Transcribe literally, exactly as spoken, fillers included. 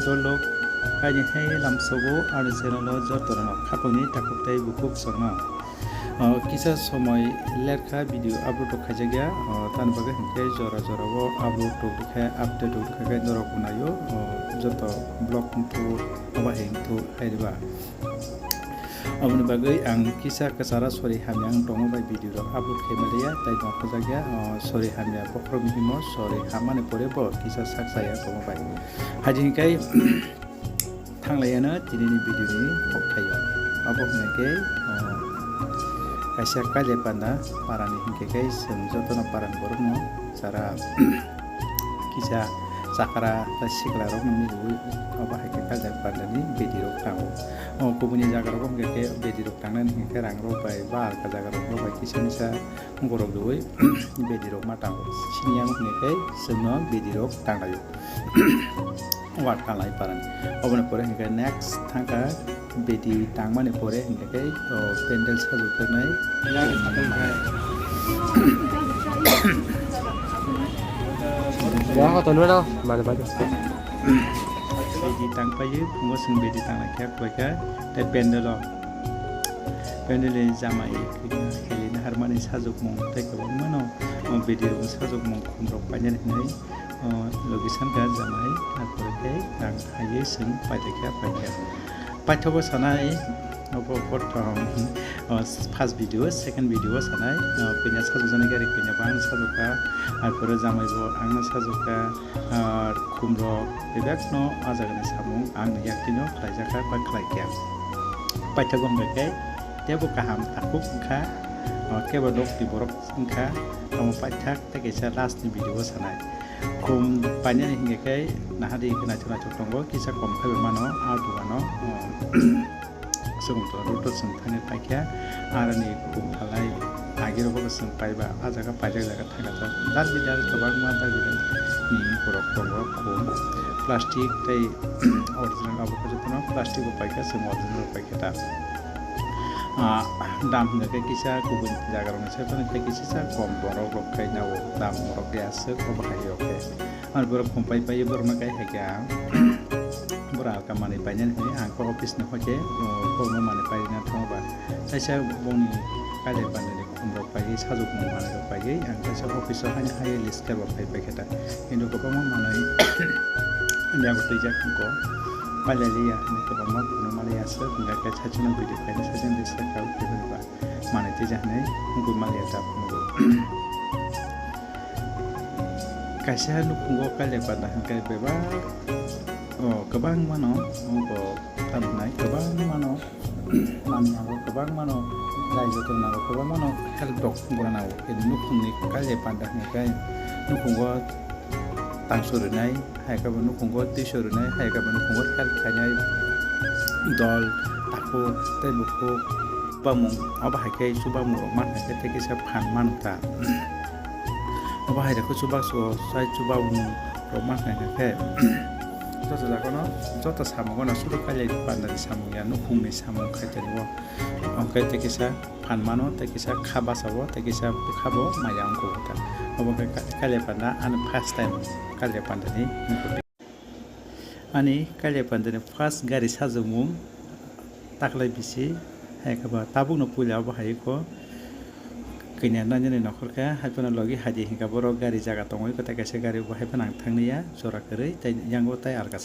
Tolok, haini hai lamsogo ani channel o joto rok khakokni takhuk tei bukhuk songno. O, kisa somoi lerkha video upload rok khaijak ya, o, tani bagwi hinkhe jora jora o upload rok khe update rok khe norok bo naio, o, joto vlog wngthu, oba hai wngthu hai riba. Aboni bagwi ang kisa kwchara sori hamya ang tongo bai video rok upload khaimaliya, tai tongkhajakya, o, sori hamya bokhorok himo sori hammani pore bo kisa sak chaya tongo bai. Haji hinkai thanglaiyano tinini video ni kokthaio. Abo hwnwi khe, o, kaisa Kailai Panda parani hinkhe khe chwng jotono parani borokno chara kisa chakra tei sikla rokno miliwi obo hai khe Kailai Pandani bedi rok tango. O kubuni jaga rogo hwnkhe khe bedi rok tangnani hwnkhe rang rok bai ba alka jaga rok bai kisa misa borok rwi bedi rok ma tango. Sini yang hwnkhe khe chwngno bedi rok tanglaio. Wak Kailai Pandani. Oboni pore hwnkhe next thangkha bedi tangmani pore hwnkhe khe, o, pendel sajokjaknai. Ya, hoton no, mana baju. Bedi tangpaio, phungo chwng bedi tanglai khe khlaikha, tei pendel o, pendel ni jamai, khe, khe, harmani sajokmung tei kwbangmano, o, bedi rokni sajokmung khum rok painani hwnwi, o, logi sankha jamai, arpore khe rang haiwi chwng paithaikha, paikha. Paithago sanai, obo prothom, o, first video, second video sanai, o, kanya sajokjani gari kanya bang sajokha, arpore jamai bo angno sajokha, ar khum rok bebakno o jagani samung angni yaktino khlaijakha ba khlaikha. Paithago hwnkhe teibo kaham takhuk wngkha, o, kebo nokni borok wngkha, omo paithak tei kaisa last ni video o sanai. Khum painani hingkhe khe nahadi naithok naithok tongo, kisa kom khe mano, a dugano, o, chwng to roto chwng thani paikha, aroni khum halai agirok bo chwng paiba, a jaga paijak jaga thangkha jak. Dar bidal kwbangma dar bidal ni borok tongo, khum, plastic tei original abo khe jotono plastic bo paikha, chwng original paikha ta. Ah, dam hwnkhe kisa kubun jaga rokni sai phano tei kisa sa kom borok rok khai nao dam rok ya aswk obo hai rok khe. Ar borok khum pai pai borok no kai hai khe ang borok alka manwi painani hwnwi ang khe office ni hoi khe, o, borok no manwi paina thango ba. Kaisa bongni Kailai Pandani khum rok paiwi sajokmung manwi rok paiwi ang kaisa office o haino hai list khe bo phai pai khe ta. Hindu kwbangma manwi yago twijak wngkho. Pailaliya hinwi kwbangma phunukmani aswk hwnkhe khe saichung video khaina saichung discuss khaui khe ba manwi twijak hinwi wngwi manliya ta phunugo. Kaisa nukhungo Kailai Panda hwnkhe bebak, o, kwbangmano wngkho tamhinai kwbangmano manwi nango, kwbangmano raijotro nango, kwbangmano help rok wngna nango. Nukhungni Kailai Panda hwnkhe nukhungo tangso rwnai, hai khe bo nukhungo twiso rwnai, hai khe bo nukhungo help khainai dol, takhuk tei bukhuk, chubamung, obo hai khe chubamung rok man hai khe tei kisa phan manu ta. Obo hai rok khe chubak so sai chubamung rok man hai khe joto jaga no, joto samung no sudu Kailai Panda ni samung ya, nukhung ni samung khai tani o, hwnkhe tei kisa phan mano, tei kisa kha basa o, tei kisa bwkha bo maya wngkha ta. Obo khe Ka-, Kailai Panda ani first time Kailai Panda ni. Ani Kailai Panda ni first gari sajokmung taklai bisi, hai khe ba tabuk no puila obo hai kho kanya nani nokhor khe, hai phano logi hai di hinkha borok gari jaga tongwi kwtai kaisa gari bo hai phano ang thangni ya jora kwrwi tei yango tei alka